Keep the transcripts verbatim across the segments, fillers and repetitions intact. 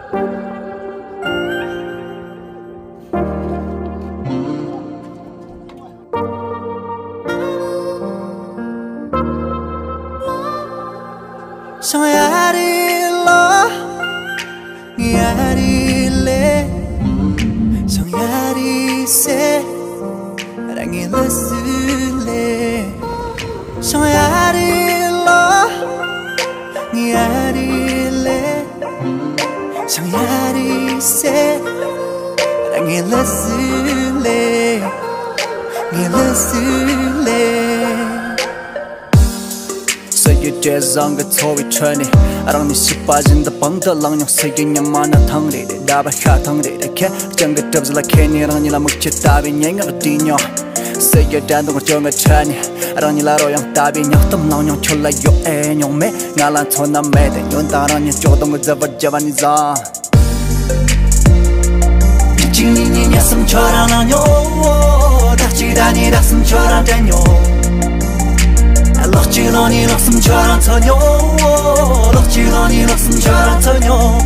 ཤང་ཡ་རི་ལོ། ངི་ཡ་རི་ལེ། ཤང་ཡ་རི་སེ། རང་ངི་ལ་སུ་ལེ། ཤང་ཡ་རི་ལོ། ངི་ཡ་རི་ལེ། ཤང་ཡ་རི་སེ། རང་ངི་ལ་སུ་ལེ། ངི་ལ་སུ་ལེ། སེ་གི་བྲེ་བཟང་གི་འཚོ་བའི་ཁྲོད་ནས། རང་ཉིད་ཤི་བ་བཞིན་དུ་པང་དུ་བླངས་མྱོང་། སེ་གི་ཉི་མ་ནི་ཐང་རེ་རེ། ཟླ་བ་ཤ་ཐང་རེ་རེ། ཁེར་རྐྱང་གི་གྲིབ་བཞིན་ལ་ཁེལ་ནས། རང་ཉིད་ལ་མིག་ཆུ་ལྟ་བུའི་སྙན་ངག་བྲིས་མྱོང་། སེ་གི་དྲན་གདུང་སྐྱོ་ངལ་ཁྲོད་ནས། རང་ཉིད་ལ་རོལ་དབྱངས་ལྟ་བུའི་སྙིང་གཏམ་བླངས་མྱོང་། ཁྱོད་ལ་ཡོད་ཨེ་མྱོང་མེད། ང་ལ་མཚོན་ན་མེད་དེ། ཉོན་དང་རང་ཉིད་སྐྱོ་གདུང་གི་རྫི་བོར་གྱུར་པ་ནི་བཟང་། ཉིན་གཅིག་ཉིན་གཉིས་ཉིན་གསུམ་ཁྱོད་རང་ལངས་མྱོང་། ཟླ་གཅིག་ཟླ་གཉིས་ཟླ་གསུམ་ཁྱོད་རང་དྲན་མྱོང་། ལོ་གཅིག་ལོ་གཉིས་ལོ་གསུམ་ཁྱོད་རང་འཚོལ་མྱོང་། ལོ་གཅིག་ལོ་གཉིས་ལོ་གསུམ་ཁྱོད་རང་འཚོལ་མྱོང་།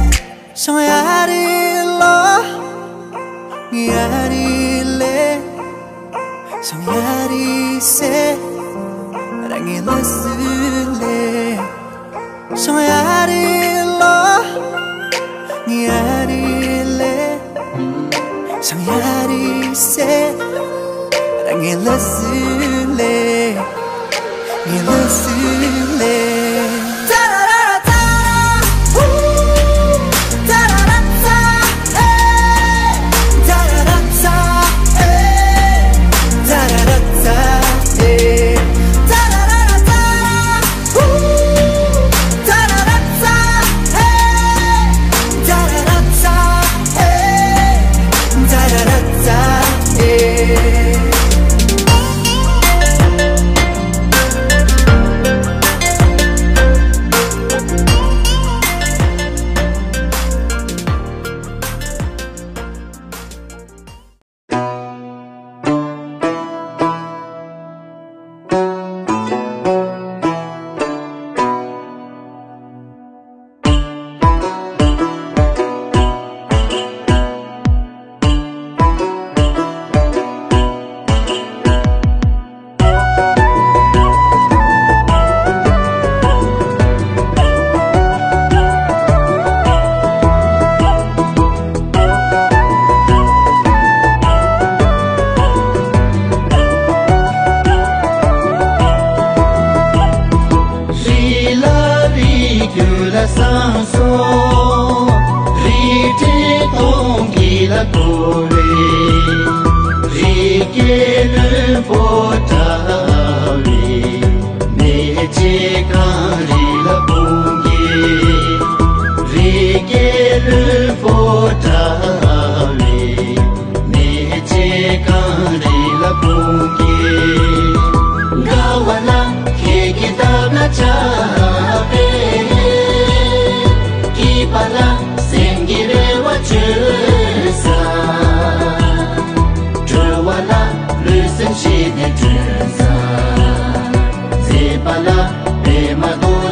ཤང་ཡ་རི་ལོ། ངི་ཡ་རི་ལེ། ཤང་ཡ་རི་སེ། རང་ངི་ལ་སུ་ལེ། ཤང་ཡ་རི་ལོ། ངི་ཡ་རི་ལེ། ཤང་ཡ་རི་སེ། རང་ངི་ལ་སུ་ལེ། ངི་ལ་སུ་ལེ། རི་ལ་རི་རྒྱུད་ལ་བསམ་སོང་། རི་ཁྲོད་སྟོང་གི་ལ་བསྐོར་བའི་རི་སྐྱེས་ལྷུན་པོ་འདྲ་བའི་མེ་ལྕེ་གངས་རི་ལ་སྤུངས་ཀྱི། རི་སྐྱེས་ལྷུན་པོ་འདྲ་བའི་མེ་ལྕེ་གངས་རི་ལ་སྤུངས་ཀྱི། དགའ་བ་ལ་ཁྱེད་ཀྱི་འདབ་ལ་ཆགས་པས། སྐྱིད་པ་ལ་སེམས་ཀྱི་རེ་བ་བཅོལ་ས། སྤྲོ་བ་ལ་ལུས་སེམས་ཤེས་ནས་སྤྲོ་ས། མཛེས་པ་ལ་པད་མ་རྡོ་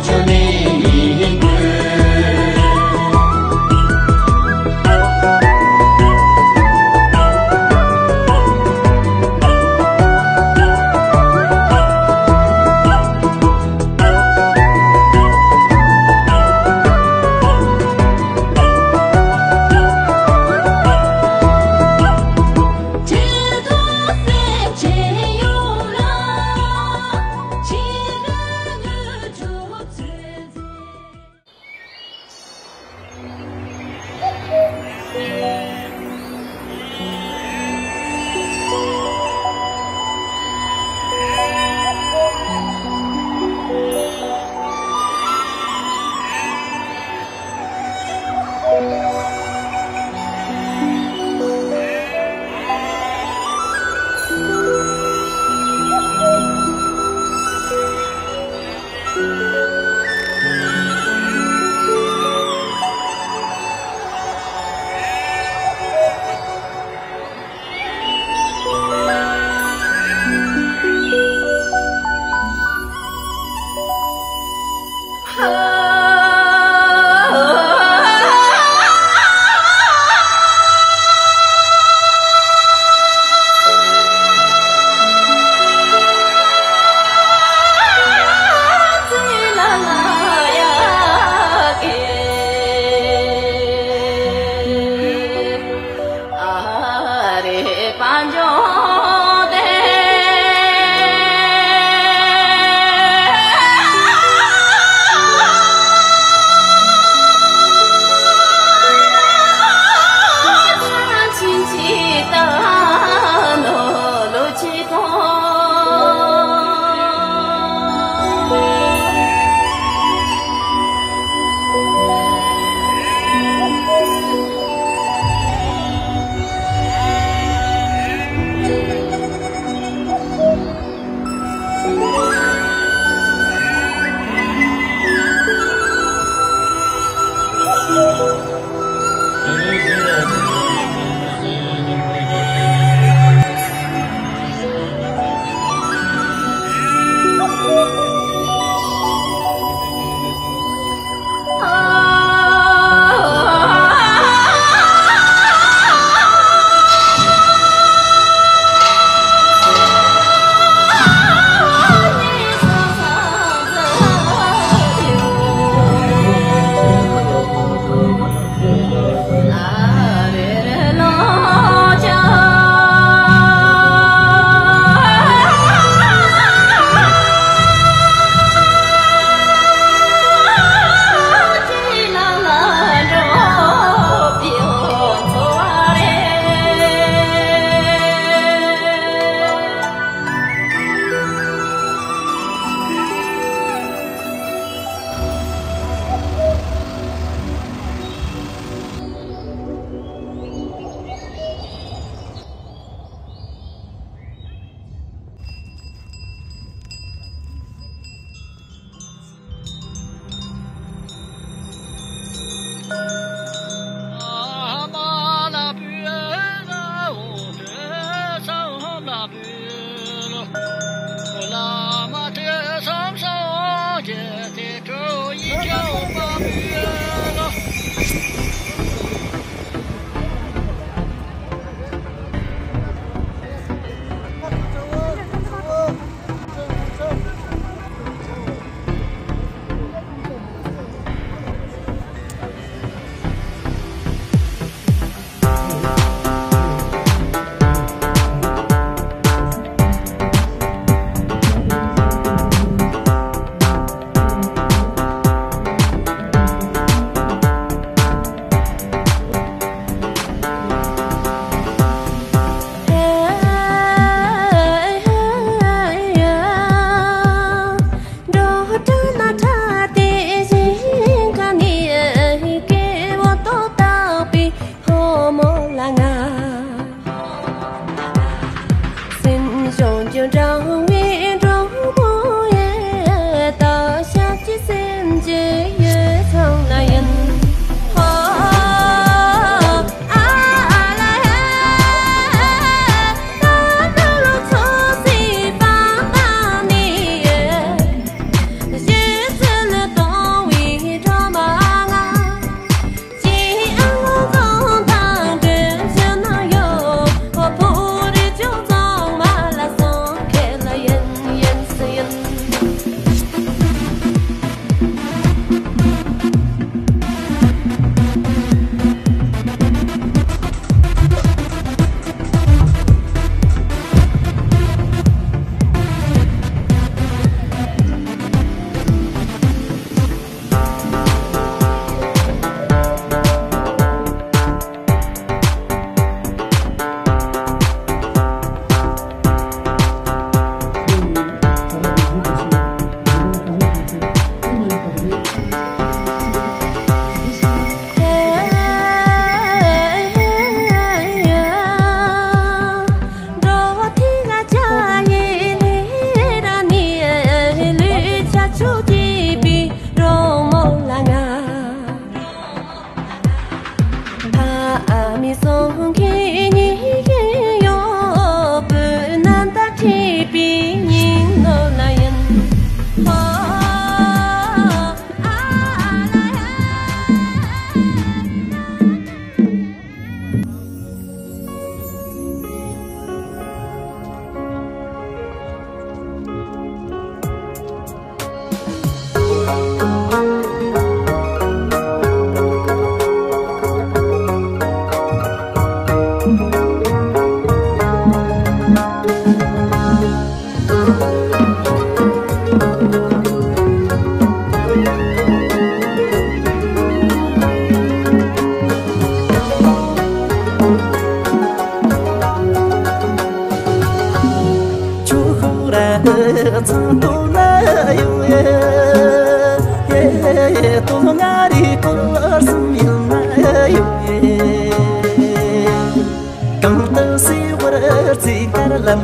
གང་དུ་སེ་བར་ཚིག་དཀར་ལམ་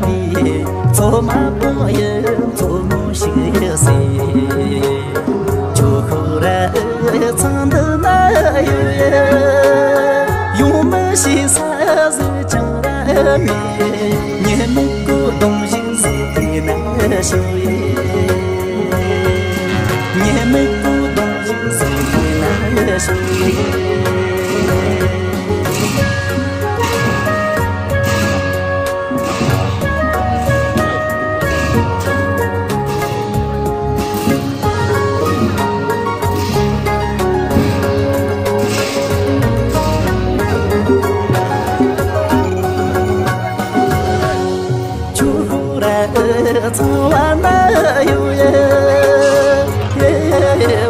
མི་ཚོ་མ་པོ་ཡི་ཚོ་མོ་ཞིག་ཡི་སེ། ཆོ་ཁོ་ར་ཚང་འདི་ན་ ཡོད་ཡེ། ཡོང་མི་ཤེས་ས་ཟིག་ཅང་ར་མེད། ཉི་མའི་གོ་གདོང་བཞིན་བཟོ་དེ་ན་ཤོག་ཡེ། ཉི་མའི་གོ་གདོང་བཞིན་བཟོ་དེ་ན་ཤོག་ཡེ། ཆུ་ཁོ་ར་ཚང་བ་ན་ཡོད་ཡེ།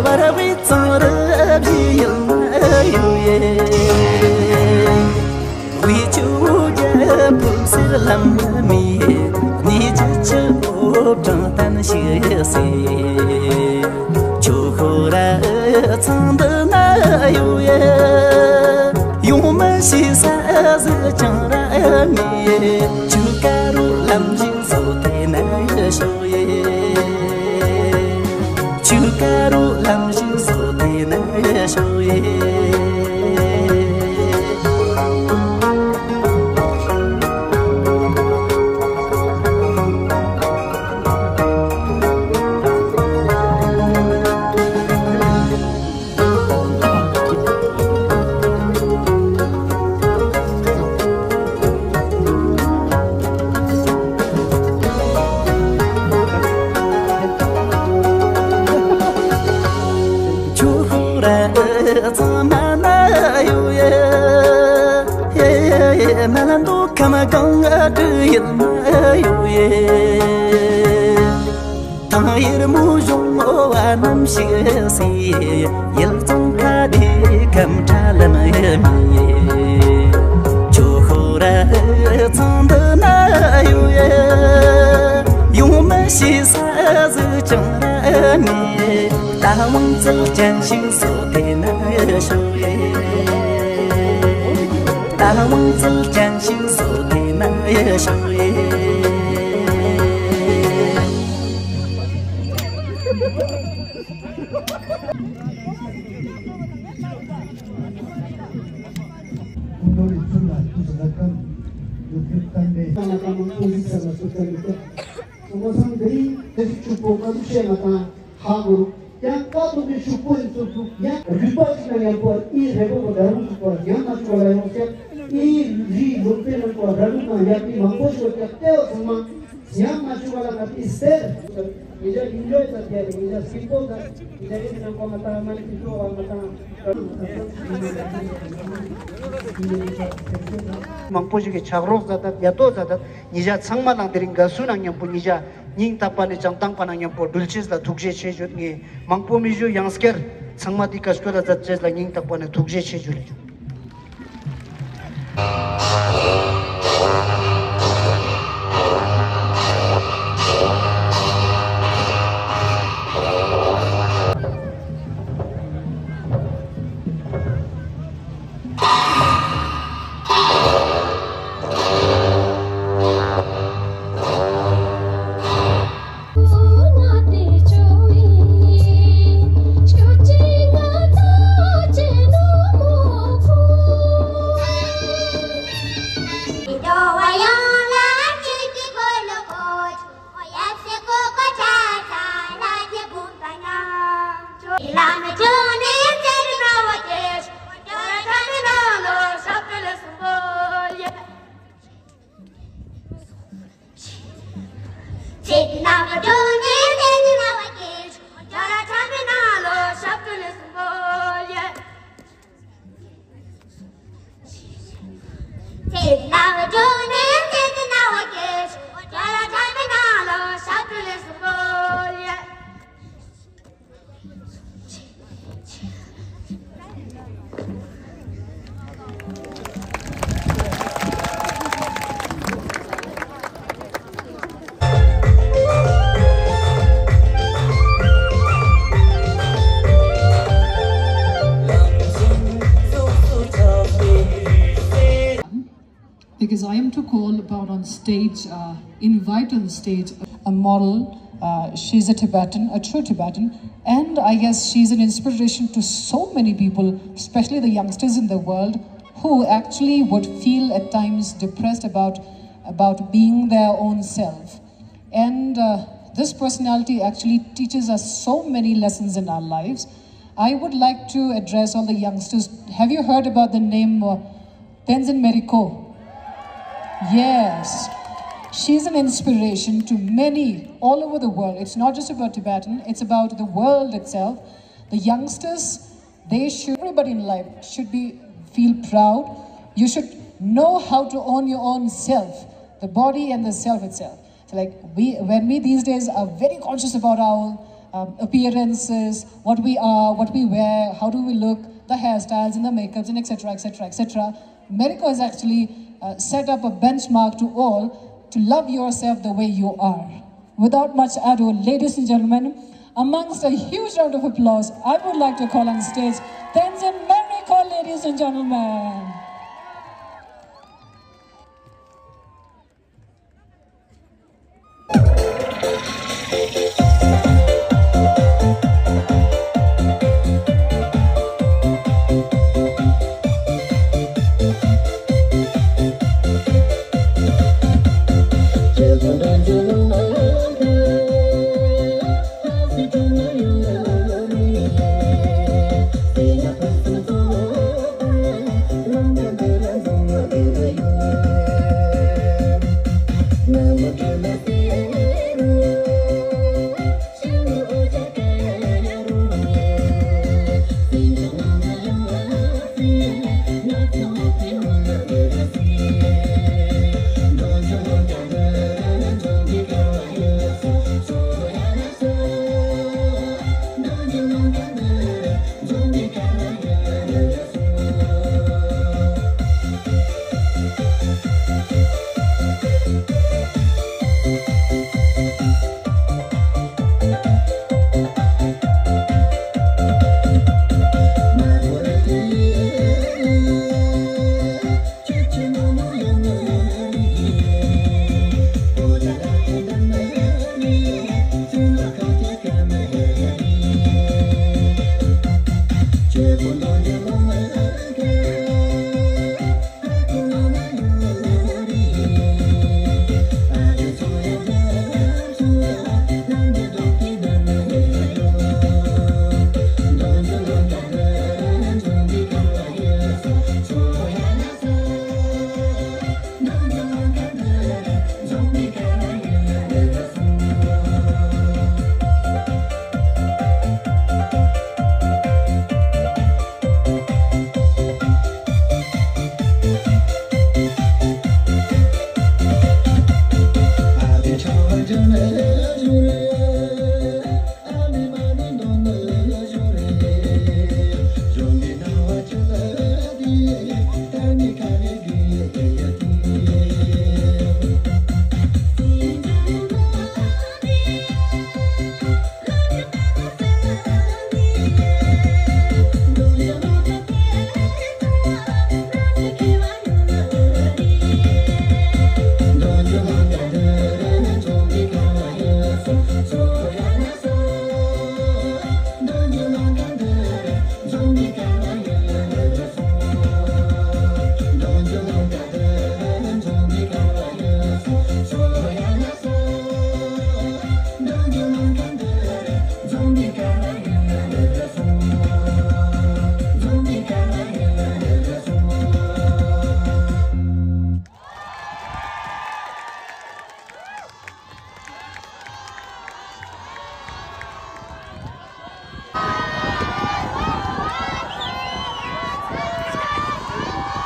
བར་བའི་གཙང་རབ་བཞི་ཡིན་ན་ཡོད་ཡེ། དབུས་ཕྱོགས་རྒྱལ་པོ་གསེར་ལམ་མེ། གནས་ཀྱི་ཆུ་བོ་བྲང་བརྟན་ཞིག་སྲིད། ཆོས་འཁོར་ཚང་འདི་ན་ཡོད་ཡེ། ཡོང་མི་ཤེས་ས་ཟིག་ཅང་ར་མེད། ཆོས་དཀར་རོ་ལམ་བཞིན་བཟོ་དེ་ན་ཤོག་ཡེ། ཆོས་དཀར་རོ་ལམ་བཞིན་བཟོ་དེ་ན་ཤོག་ཡེ། ཆོས་འཁོར་ཚང་མ་ན་ཡོད་ཡེ། མ་ལ་འདུག་ཁམས་གང་ང་དུ་ཡིན་ན་ཡོད་ཡེ། ཐང་ཡེར་མོ་གཞུང་ངོ་བ་རྣམ་ཞིག་སི། ཡུལ་ཚང་ཁ་བདེ་ཁམས་ཁྲ་ལམ་ཡེ་མི། ཆོས་འཁོར་ཚང་འདི་ན་ཡོད་ཡེ། ཡོང་མི་ཤེས་ས་ཟིག་ཅང་ར་མེད། རྟ་དབང་རྩལ་ཅན་ཞིག་བཟོ་དེ་ན་ཤོག་ཡེ། རྟ་དབང་རྩལ་ཅན་ཞིག་བཟོ་དེ་ན་ཤོག་ཡེ། ཀུན་རྟོག་རིག་ཚུལ་ལ་དུས་སུ་ལ་ཀམ་ཡོད་ཁུལ་བསྟན་པས། ཀ་ལ་ཀ་མང་པོ་ཞིག་ས་ལ་སོ་ཙ་ཡོད་སྟབས། སོ་མ་སང་དེ་རིང་དེ་རིགས་ཕྱུག་པོ་ཀ་ལུ་བཤད་མ་དང་ཧ་གོ་རུ། ཡང་ཀ་ཐོག་གི་ཕྱུག་པོ་ཡིན་ཚུལ་ཚུལ་ཡང་རུས་པ་གཅིག་ན་ཡང་པོ་ཨི་རེ་བོ་གོ་ར་རུ་ཚུགས་པ་ཡང་མ་བྱུང་བ་ལ་ཡོང་སྐྱབས་ཨི་རི་ལུག་པའི་ནང་པོ་ར་རུ་དང་ཡར་པི་མང་པོ་ཞིག་སྐྱབས་ལྟེ་བ་ཚང་མ། ཡང་མ་བྱུང་བ་ལ་ང་དེའི་སེར། ཉེ་ཆར་ཡིན་འགྲོ་ཡིན་ས་དེ་རེད། ཉེ་ཆར་སྲིད་པོ་དང་ཉེ་ཆར་ཡིན་ནང་གོ་མ་དང་མ་ནི་ཕི་ཕྲོ་བ་མ་དང་། མང་པོ་ཞིག་གིས་ཕྱག་རོགས་མཛད་དད་ཡ་ཏོ་མཛད་དད་ཉེ་ཆར་ཚང་མ་ལ་དེ་རིང་དགའ་བསུ་ནང་མཉམ་པོ་ཉེ་ཆར་སྙིང་ཐག་པ་ནས་བྱམས་སྡང་པ་ནང་མཉམ་པོ་འགྲུལ་ཆེས་ལ་ཐུགས་རྗེ་ཆེ་ཞུ། ངས་མང་པོ་མི་ཞུ། ཡང་སྐྱར་ཚང་མ་དེ་ཀ་སྐོལ་ལ་མཛད་ཆེས་ལ་སྙིང་ཐག་པ་ནས་ཐུགས་རྗེ་ཆེ་ཞུ་ལེ་ཞུ། Because I am to call upon on stage, uh, invite on stage a model Uh, she's a Tibetan, a true Tibetan, and I guess she's an inspiration to so many people, especially the youngsters in the world, who actually would feel at times depressed about, about being their own self. And uh, this personality actually teaches us so many lessons in our lives. I would like to address all the youngsters. Have you heard about the name uh, Tenzin Meriko? Yes. She's an inspiration to many all over the world. It's not just about Tibetan, it's about the world itself. The youngsters, they should, everybody in life should be, feel proud. You should know how to own your own self, the body and the self itself. So like we, when we these days are very conscious about our um, appearances, what we are, what we wear, how do we look, the hairstyles and the makeups and et cetera, et cetera, et cetera. Meriko has actually uh, set up a benchmark to all to love yourself the way you are. Without much ado, ladies and gentlemen, amongst a huge round of applause, I would like to call on stage Tenzin Meriko, ladies and gentlemen.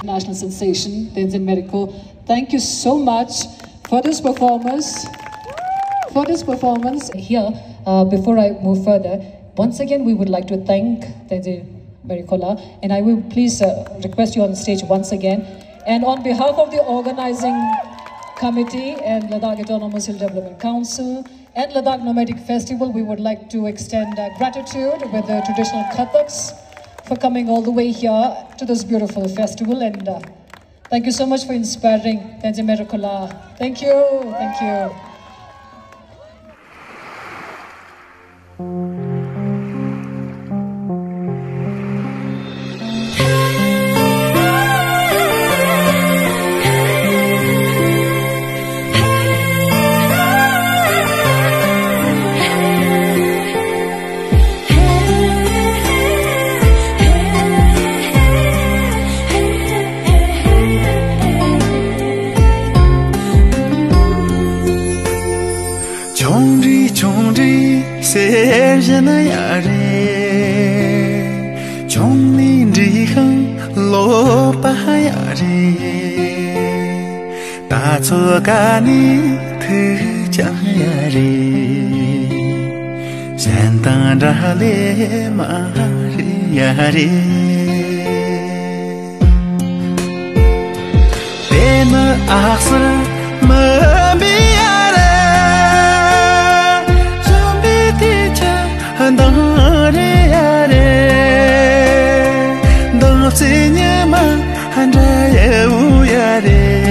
National sensation, Tenzin Meriko. Thank you so much for this performance. For this performance here, uh, before I move further, once again we would like to thank Tenzin Merikola, and I will please uh, request you on stage once again. And on behalf of the organizing committee and Ladakh Autonomous Hill Development Council, and Ladakh Nomadic Festival, we would like to extend our gratitude with the traditional Kathaks for coming all the way here to this beautiful festival. And uh, thank you so much for inspiring Tenzin Merikola. Thank you. Thank you. རིག་ཤིང་ལོ་པ་ཡ་རེད། ད་ཚོད་ཀ་ནི་ཐུག་ཀྱང་ཡ་རེད། གཞན་དང་འདྲ་ལས་མ་རེད་ཡ་རེད། དེ་ནི་ཨག་སར་མི་འབི་ཡ་རེད། གཞོན་པའི་དུས་ཀྱི་མདངས་རེད་ཡ་རེད། མདངས་རྩེ་ཉི་མ་འདྲ་ཡི་འུ་ཡ་རེད།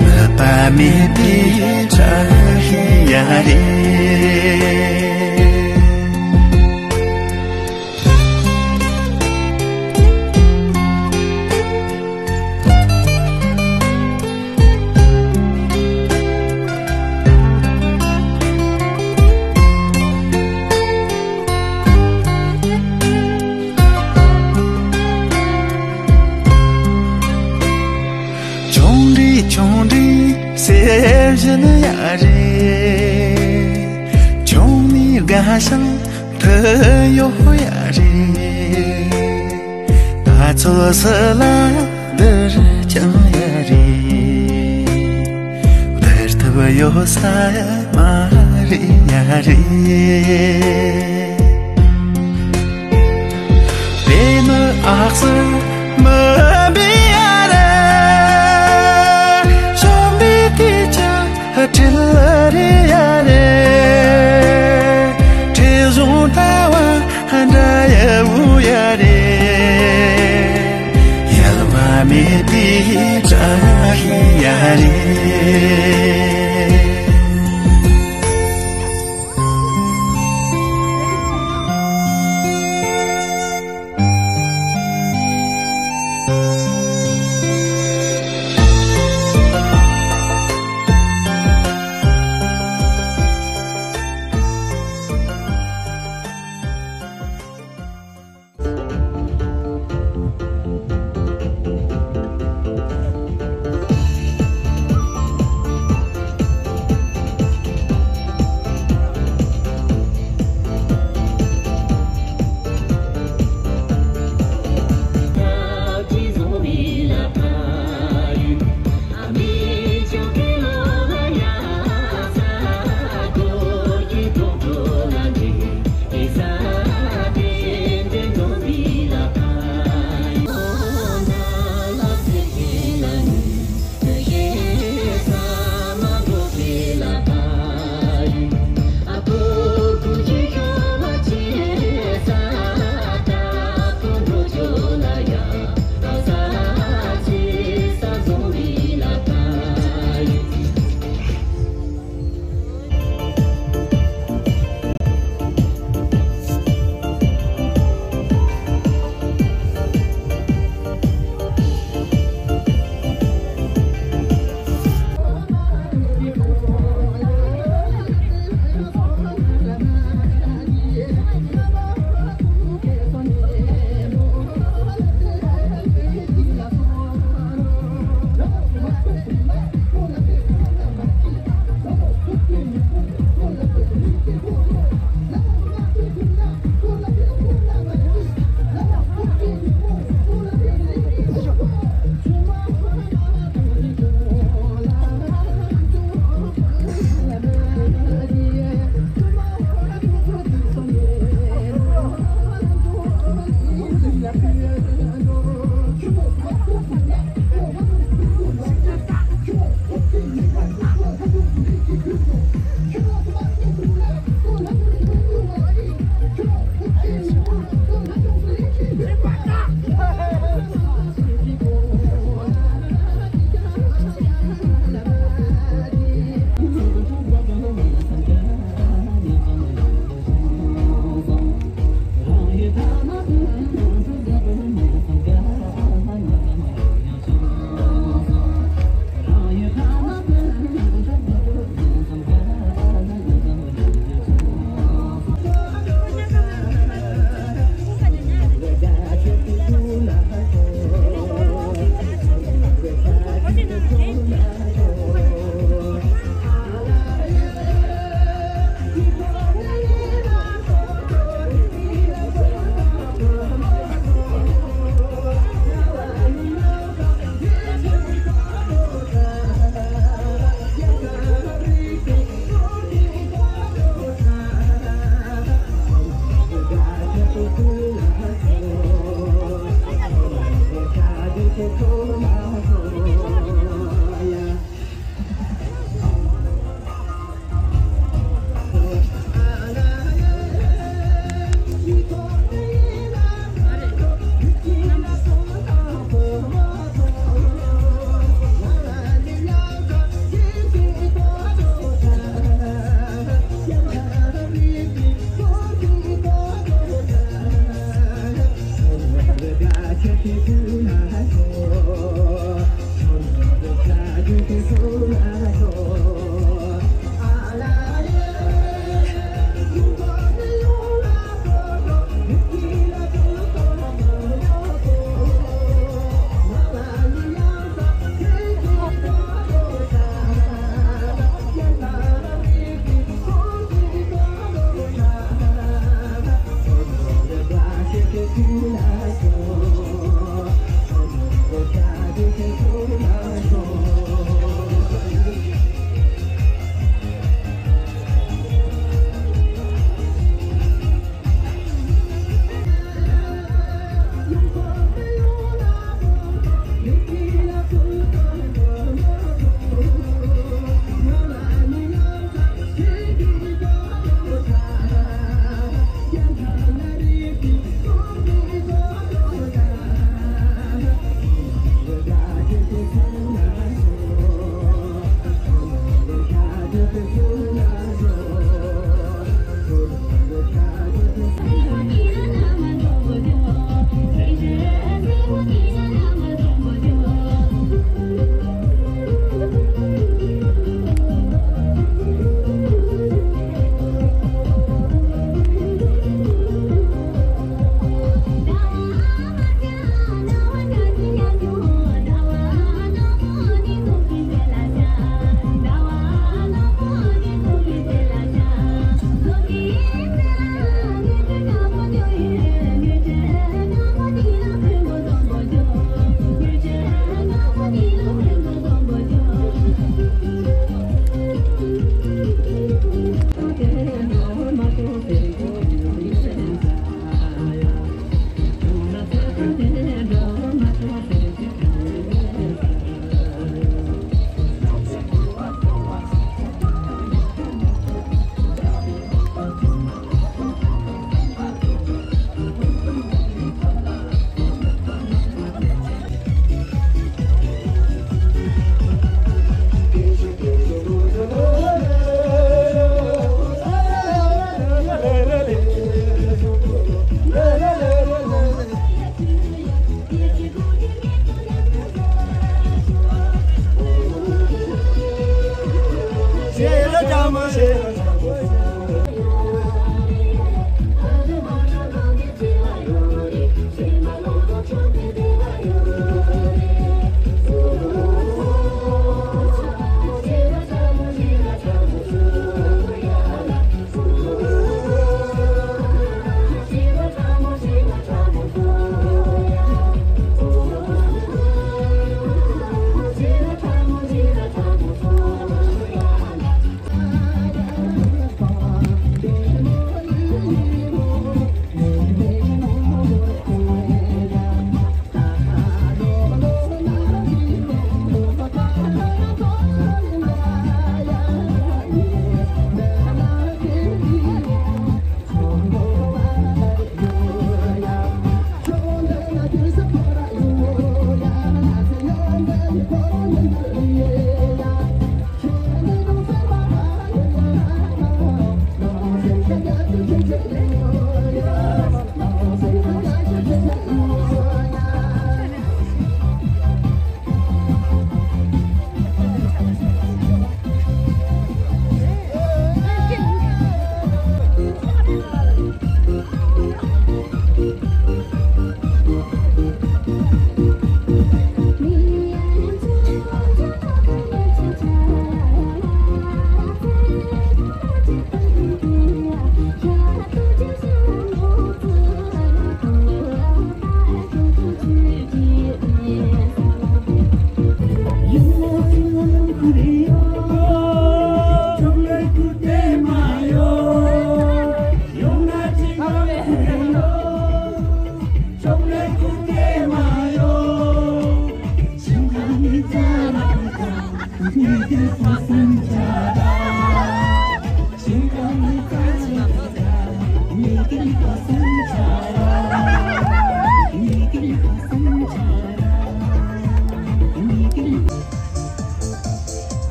ནུས་པ་མེད་པའི་བཀྲ་ཤིས་ཡ་རེད། ཆུང་འདྲིས་ཆུང་འདྲིས་སེམས་བཞིན་ཡ་རེད། ཆུང་མའི་དགའ་ཞིང་དུ་ཡོད་ཡ་རེད། ད་ཚོད་སུ་ལ་བསྡུར་ཀྱང་ཡ་རེད། བསྡུར་ཐུབ་ཡོད་ས་མ་རེད་ཡ་རེད། དེ་ནི་ཨག་སར་མི་འབི་ཡ་རེད། གཞོན་པའི་དུས་ཀྱི་སྤྲེལ་རེད་ཡ་རེད། བྲེལ་ཟུང་ལྟ་བ་འདྲ་ཡི་འུ་ཡ་རེད། ཡལ་བ་མེད་པའི་བཀྲ་ཤིས་ཡ་རེད།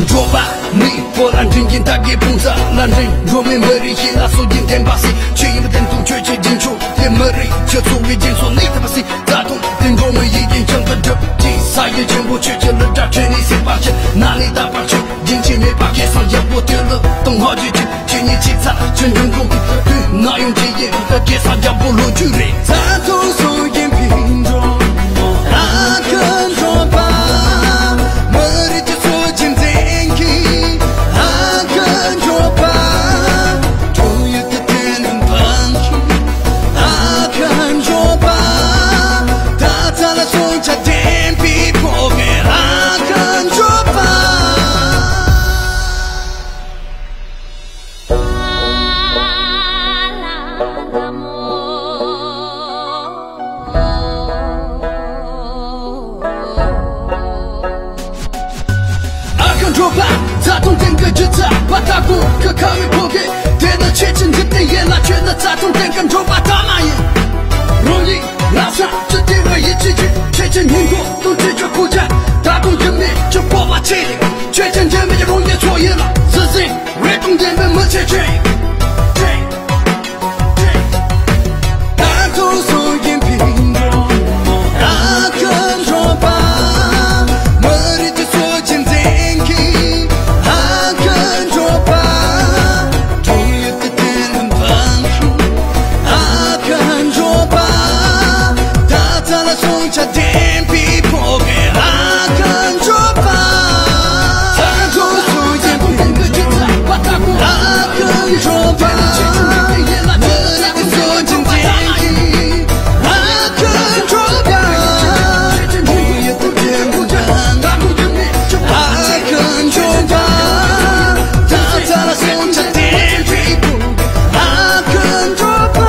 འགྲོ་བ་མི་བོ་ལ་འདྲེན་གྱིན་ད་གའི་དཔུང་རྩ་ལ་འདྲེན། འགྲོ་མི་མི་རིགས་ཤིག་ལ་སྲོལ་རྒྱུན་ལྡན་པ་ཞིག་ཆོས་ཡིན་པ་བདེན་དུ་ཆོས་ཀྱི་རྒྱུན་འཁྱོངས་ཏེ་མི་རིགས་སྤྱི་ཚོགས་ཀྱི་རྒྱུན་སྲོལ་ལས་ཐུབ་པ་ཞིག་རྩ་དོན་དེ་འགྲོ་མི་ཡི་རྒྱུན་བསྐྱངས་པར་སྒྲུབ་ཀྱིས་ས་ཡི་ཆེན་པོ་ཆོས་ཀྱི་ལུས་དྲག་ཁྲེལ་ནས་སྲེག་པར་བྱེད། ན་ནས་དག་པར་བྱེད། རྒྱུན་ཆད་མེད་པར་གེ་སར་རྒྱལ་པོ་དེ་ལ་དང་ཧ་ཅི་ཅི་ཆོས་ཉིད་ཅི་ཚ་ཆོས་འབྱུང་ཁུངས་ཀྱི་དུས་ན་ཡོང་ཅི་ཡིན་ད་གེ་སར་རྒྱལ་པོ་ལོ་རྒྱུས་རེད། རྩ་དོན་སྲོལ་རྒྱུན་ཕུན་སུམ་ཚོགས་ཨ་ཁུ་འགྲོ་བ། མི་རིགས་ཀྱི་སྲོལ་རྒྱུན་འཛིན་གྱིས་ཨ་ཁུ་འགྲོ་བ། ཁྱོད་ཡུལ་དུ་བསྟན་འཛིན་འབངས་ཀྱིས་ཨ་ཁུ་འགྲོ་བ། ད་ཚ་ལ་སོན་ཆ་ལྡན་པའི་ཕོ་བའི་ཨ་ཁུ་འགྲོ་བ། ཨ་ཁུ་འགྲོ་བ། རྩ་དོན་སྟེང་གི་སྒྱུ་རྩལ་པ་ལྟ་བུ་གི་ཁ་བའི་ཕོ་གས། དེ་ནི་ཆེས་ཆེར་འཇིག་རྟེན་ཡན་ལག་ཁྱོད་ནི་རྩ་དོན་སྟེང་གི་འགྲོ་བ་ལྟ་མ་ཡིན། རང་ཡིན་ལ་ས་ཅི་དེ་བ་ཡིད་ཆེས་ཀྱི་ཆེས་ཆེར་སྙིང་ཁོང་དུ་ཆེས་ཆེར་ཁུག་ཅག་ད་དུང་རྒྱུ་མེད་ཀྱི་སྤོབས་པ་ཆེ་རེད། ཆོས་ཅན་འཇལ་མེད་ཀྱི་རང་ཉིད་ཚོ་ཡིན་ལ་སྲིད་ཟིན་རེ་སྟོང་ལྡན་པའི་མི་ཆེ་ཆེ། ད་དུང་སྲོལ་རྒྱུན་ཕུན་སུམ་ཨ་ཁུ་འགྲོ་བ། མི་རིགས་ཀྱི་སྲོལ་རྒྱུན་འཛིན་གྱིས་ཨ་ཁུ་འགྲོ་བ། ཁྱོད་ཡུལ་དུ་བསྟན་འཛིན་འབངས་ཀྱིས་ཨ་ཁུ་འགྲོ་བ། ད་ཚ་ལ་སོན་ཆ་ལྡན་པའི་ཕོ་བའི་ཨ་ཁུ་འགྲོ་བ། ད་དུང་སྲོལ་རྒྱུན་ཕུན་སུམ་ཚོགས་ཨ་ཁུ་འགྲོ་བ། མི་རིགས་སྲོལ་རྒྱུན་འཛིན་གྱིས་ཨ་ཁུ་འགྲོ་བ། ཁྱོད་ཡུལ་དུ་བསྟན་འཛིན་འབངས་ཀྱིས་ཨ་ཁུ་འགྲོ་བ། ད་ཚ་ལ་སོན་ཆ་ལྡན་པའི་ཕོ་བའི་ཨ་ཁུ་འགྲོ་བ།